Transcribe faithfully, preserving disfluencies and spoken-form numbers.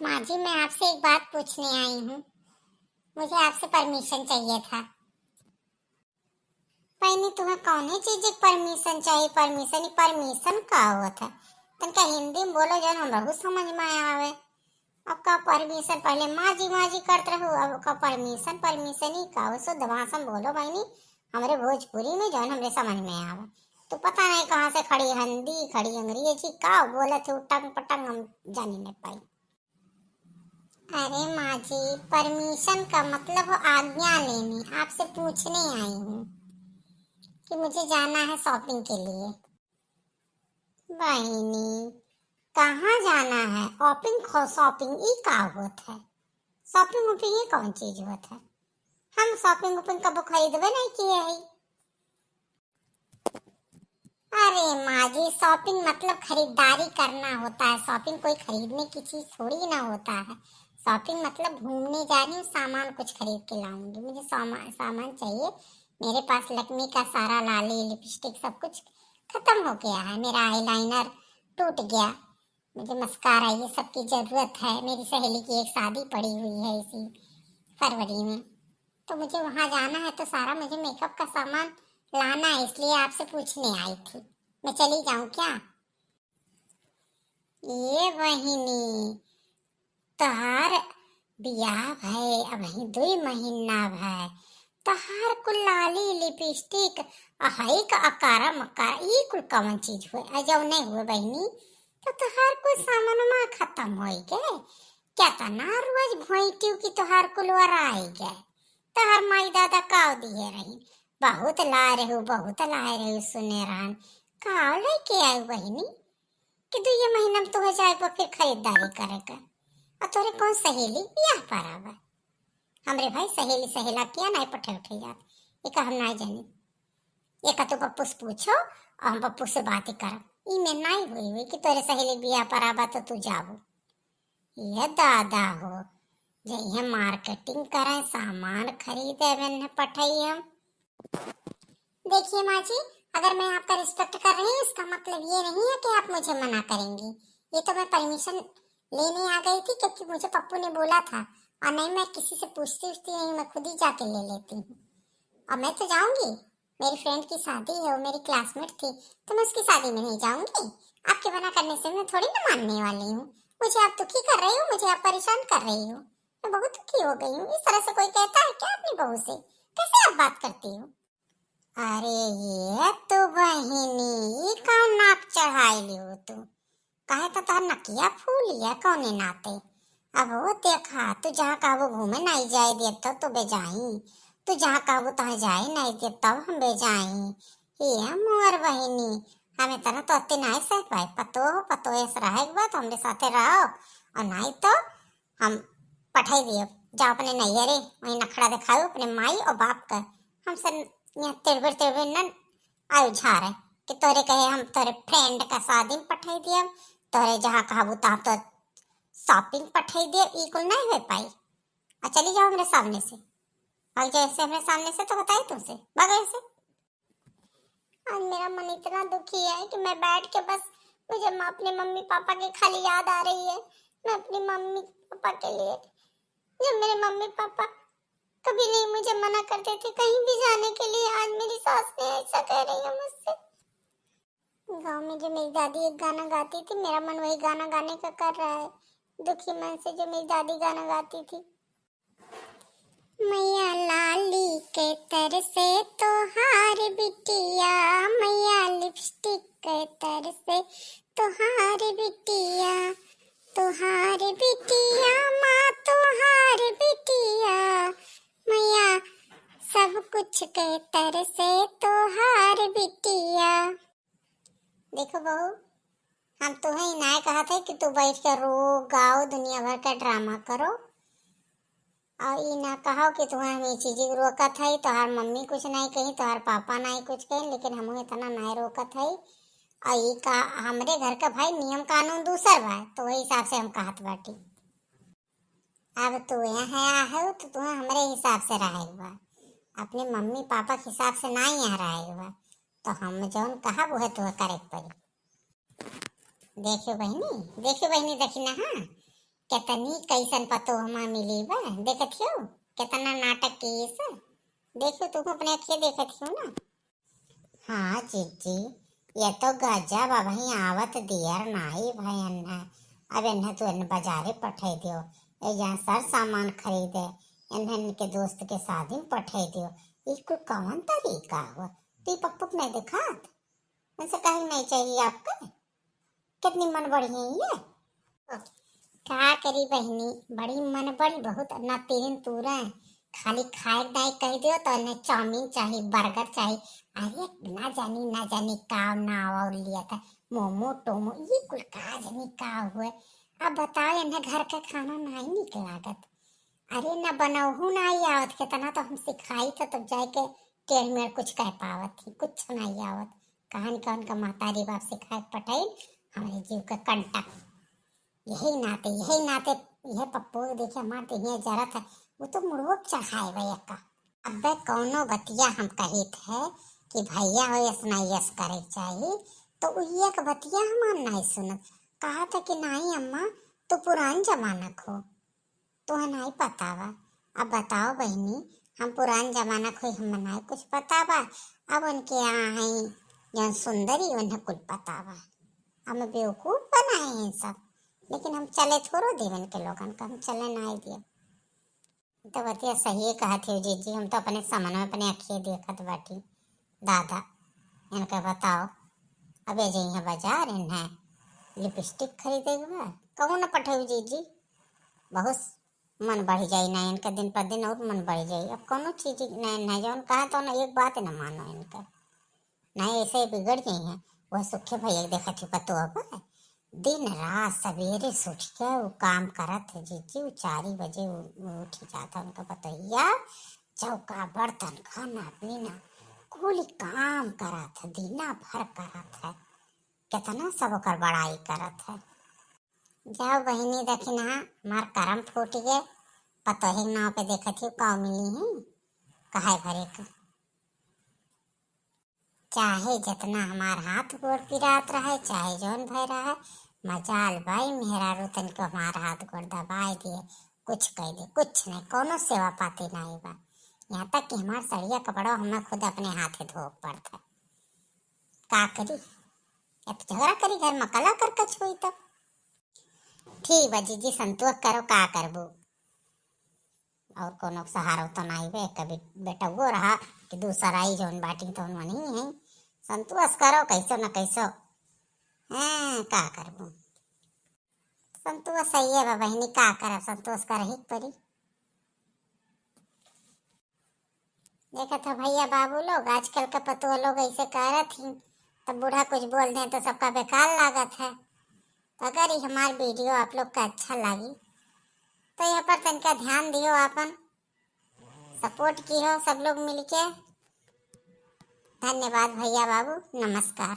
माँ जी, मैं आपसे एक बात पूछने आई हूँ, मुझे आपसे परमिशन चाहिए था। बहिनी, तुम्हें कौने चीज के परमिशन चाहिए? परमिशन ही परमिशन का होत है? तनका हिंदी में बोलो, जौन हमरहू समझ में आवे। अब का परमिशन, पहले माँ जी माँ जी करत रहू, अब का परमिशन, परमिशन ही का हो? शुद्ध भाषा में बोलो बहिनी, हमरे भोजपुरी में, जौन हमरे समझ में आवे। तो पता नहीं कहाँ से खड़ी हिंदी, खड़ी अंग्रेजी, का बोलत है उटंग पटंग, हम जाने नहीं पाई। अरे माँ जी, परमिशन का मतलब हो आज्ञा लेनी। आपसे पूछने आई हूँ कि मुझे जाना है शॉपिंग के लिए। बहिनी, कहाँ जाना है? ऑपिंग खो शॉपिंग ई का होत है? शॉपिंग वॉपिंग ई कौन चीज होत है? हम शॉपिंग वॉपिंग कबो खरीदबे नहीं किए है। अरे माँ जी, शॉपिंग मतलब खरीदारी करना होता है। शॉपिंग कोई खरीदने की चीज थोड़ी ना होता है। शॉपिंग मतलब घूमने जा रही हूँ, सामान कुछ खरीद के लाऊंगी। मुझे सामा-, सामान चाहिए। मेरे पास लैक्मे का सारा लाली, लिपस्टिक, सब कुछ खत्म हो गया है। मेरा आईलाइनर टूट गया, मुझे मस्कारा, ये सब की जरूरत है। मेरी सहेली की एक शादी पड़ी हुई है इसी फरवरी में, तो मुझे वहाँ जाना है, तो सारा मुझे मेकअप का सामान लाना है, इसलिए आपसे पूछने आई थी। मैं चली जाऊँ क्या? ये बहिनी, तोहार बियाह भय अबही दुई महीना भय, तोहार कुल लाली लिपस्टिक, अहई का अकारा मकारा, ई कुल कवन चीज हुए? आ जौने हुए बहिनी, तो तोहार कुल सामानमा खत्म होई गए। केतना रोज घोइटियो की तोहार कुल वराई गए। तोहार माई दादा काव दिए रही, बहुत लाए रहू, बहुत लाए रहू, सुने रहन। काव लेके आयु बहिनी कि दुइये महीना में तोहे जाए के बा फिर खरीदारी करे के। और तोरे कौन सहेली बियाह पर आवे? हमरे भाई सहेली सहेला किया नहीं पठे उठे जात, एका हम नहीं जानी। एका तो पप्पू से पूछो और हम पप्पू से बात ही करब। ई में नहीं हुई हुई कि तोरे सहेली बियाह पर आबा तो तू जाबू। ये दादा हो, जइहे मार्केटिंग करे, सामान खरीदे, मैंने पठाई हम। देखिए माँ जी, अगर मैं आपका रिस्पेक्ट कर रही हूँ, इसका मतलब ये नहीं है कि आप मुझे मना करेंगी। ये तो मैं परमिशन लेने आ गई थी, क्योंकि मुझे पप्पू ने बोला था, और नहीं, मैं किसी से पूछती उछती नहीं, मैं खुद ही जाके ले लेती हूँ। और मैं तो जाऊंगी, मेरी फ्रेंड की शादी है, वो मेरी क्लासमेट थी, तो मैं उसकी शादी में नहीं जाऊंगी। आपके मना करने से मैं थोड़ी ना मानने वाली हूँ। मुझे आप दुखी कर रही हो, मुझे आप परेशान कर रही हो। मैं बहुत दुखी हो गई हूँ। इस तरह से कोई कहता है क्या अपनी बहू से? कैसे आप बात करती हो? अरे ये तो बहिनी, ई का नाक चढ़ाई ली हो तू? काहे तो तोहर नकिया फूल है कौने नाते? अब वो देखा, तू जहाँ कहबो घूमे नहीं जाए देब, तो तू बेजाई। तू जहाँ कहबो तहाँ जाए नहीं देब, तब हम बेजाई। ये मोर बहिनी, हमें तरह तो अति नहीं सह पाए। पतो हो, पतो ऐसे रहे के बाद हमरे साथे रहो, और नहीं तो हम पठाई दिए। जाओ अपने नैहरे, वहीं नखड़ा दिखाओ अपने माई और बाप का। हमसे यहाँ तिड़बिड़ तिड़बिड़ न आयु झारे कि तोरे कहे हम तोरे फ्रेंड का शादी में पठाई दिए, तोरे जहाँ कहबू तहाँ तो शॉपिंग पठाई दिए, ई कुल नहीं हो पाई। और चली जाओ हमरे सामने से, भाग जाओ ऐसे हमरे सामने से, तो बताई तुमसे, भागो ऐसे। आज मेरा मन इतना दुखी है कि मैं बैठ के बस, मुझे म-, अपने मम्मी पापा की खाली याद आ रही है। मैं अपनी मम्मी पापा के लिए, जब मेरे मम्मी पापा कभी नहीं मुझे मना करते थे कहीं भी जाने के लिए, आज मेरी सास ने ऐसा कह रही है मुझसे। गांव में जो मेरी दादी एक गाना गाती थी, मेरा मन वही गाना गाने का कर रहा है। दुखी मन से जो मेरी दादी गाना गाती थी। मैया लाली के तर से तोहार बिटिया, मैया लिपस्टिक के तर से तोहार बिटिया, तोहार बिटिया माँ तोहार बिटिया, मैया सब कुछ के तर से तोहार बिटिया। देखो बहू, हम तोहे इनाय कहत है कि तू बैठ के रो, गाओ, दुनिया भर का ड्रामा करो, और ई ना कहो कि तोहे हम ई चीज रोकत है, तोहार मम्मी कुछ नहीं कही, तोहार पापा नहीं कुछ कही, लेकिन हम इतना नहीं रोकत है। और ई का हमरे घर का भाई नियम कानून दूसर बा, तो वही हिसाब से हम कहत बाटी। अब तू यहाँ आए हो तो तू हमरे हिसाब से रहे के बा, अपने मम्मी पापा के हिसाब से ना यहाँ रहे के बा। तो हम जौन कहब उहे तोहे करे के पड़ी। देखियो बहिनी, देखियो बहिनी, देखी ना, हाँ, केतनी कइसन पतोह मा मिली बा, देखत हियो, केतना नाटक किहिस। देखियो, तुहू अपने अखिए देखत हियो ना। हाँ जीजी, ये तो गजब, अबहीं आवत दियर नाई भयन है। अब इन्हें तो इन्हें बजारे पठै दियो, ये जहाँ सर सामान खरीदे, इन्हें इनके दोस्त के शादी में पठै दियो। ई कुल कौन तरीका हुआ? तू पप्पू के नहीं दिखात? उनसे कहे नहीं चाहिए आपका? कितनी मन बढ़ी है ये। का करी बहिनी, बड़ी मन बड़ी बहुत, ना तीन तूरे, खाली खाए के दाई कह दियो तो इन्हें चाउमीन चाही, बर्गर चाही। अरे ना जानी, ना जानी का नाव और लिया था, मोमो टोमो, ये कुल का जानी का हुए। अब बताओ, इन्हें घर का खाना नहीं निक लागत। अरे ना बनौहू ना आई आवत, कितना तो हम सिखाई था, तब जाए के टेढ़ मेढ़ कुछ कह पावत थी, कुछ नहीं आवत। कहानी कौन का महतारी बाप सिखाए के पठाई, हमरे जीव का कंटा। यही नाते, यही नाते, यह पप्पू देखे हमार तो यह जरत है, वो तो मुड़वो चढ़ाए बा यक्का। अबे कौनो बतिया हम कहित है कि भैया हो यस ना यस करे के चाही, तो उ एक बतिया हमार नहीं सुनत। कहा था कि नहीं अम्मा, तू पुरान जमाना को, तोहे नहीं पता बा। अब बताओ बहिनी, हम पुरान जमाना कोई हम नहीं कुछ पता बा। अब उनके यहाँ है जौन सुंदरी, उन्हें कुल पता बा। हम बेवकूफ बनाए हैं सब, लेकिन हम चले थोड़ो देवन के लोगन का, हम चले नहीं दिए। तो बतिया सही कहत हो जीजी, हम तो अपने समन में अपने अखिए देखत बाटी। दादा, इनका बताओ, अबे जइहे बाजार, इन्हें लिपस्टिक खरीदे के बा, कहूँ न पठाऊ जीजी, बहुत मन बढ़ जाई ना इनका, दिन पर दिन और मन बढ़ जाई। अब कौनो चीज नहीं, नहीं जौन कहा तो ना, एक बात न मानो इनका, नहीं ऐसे बिगड़ गई हैं। वह सुखे भैया के देखत ही पतोह बा, दिन रात सवेरे से उठ के वो काम करत है जीजी, वो चार बजे उ-, उठ जाता उनका पतोहिया, चौका बर्तन खाना पीना कुल काम करत है, दिना भर करत है, कितना सब ओकर बड़ाई करत है। जाओ बहिनी, देखी ना, हमार करम फूट गए, पतोहे के नाव पे देखत ही का मिली है, कहे भरे का। चाहे जितना हमार हाथ गोड़ पिरात रहे, चाहे जौन भय रहे, मजाल बाई मेहरारू तनिको हमार हाथ गोड़ दबाए दिए, कुछ कह दे, कुछ नहीं, कौनो सेवा पाती नहीं बा। यहाँ तक कि हमार सड़िया कपड़ा हमें खुद अपने हाथे धोवे पड़त है। का करी, अब झगड़ा करी घर में, कला कर कछ हुई तब। ठीक बा जीजी, संतोष करो, का करबू, और कोनो सहारा तो नहीं बे, कभी बेटउओ रहा कि दूसरा आई जौन बाटी तो नहीं है। संतोष करो कैसो न कैसो, हैं, का करबू। संतोष सही है बा बहिनी, का करब, संतोष करही के परी। देखत हो भैया बाबू लोग, आजकल का पतोह लोग ऐसे करत ही, तब बूढ़ा कुछ बोल दें तो सबका बेकार लागत है। तो अगर ये हमार वीडियो आप लोग का अच्छा लागी, तो यहाँ पर तनिका ध्यान दियो, आपन सपोर्ट किहो सब लोग मिलके। धन्यवाद भैया बाबू, नमस्कार।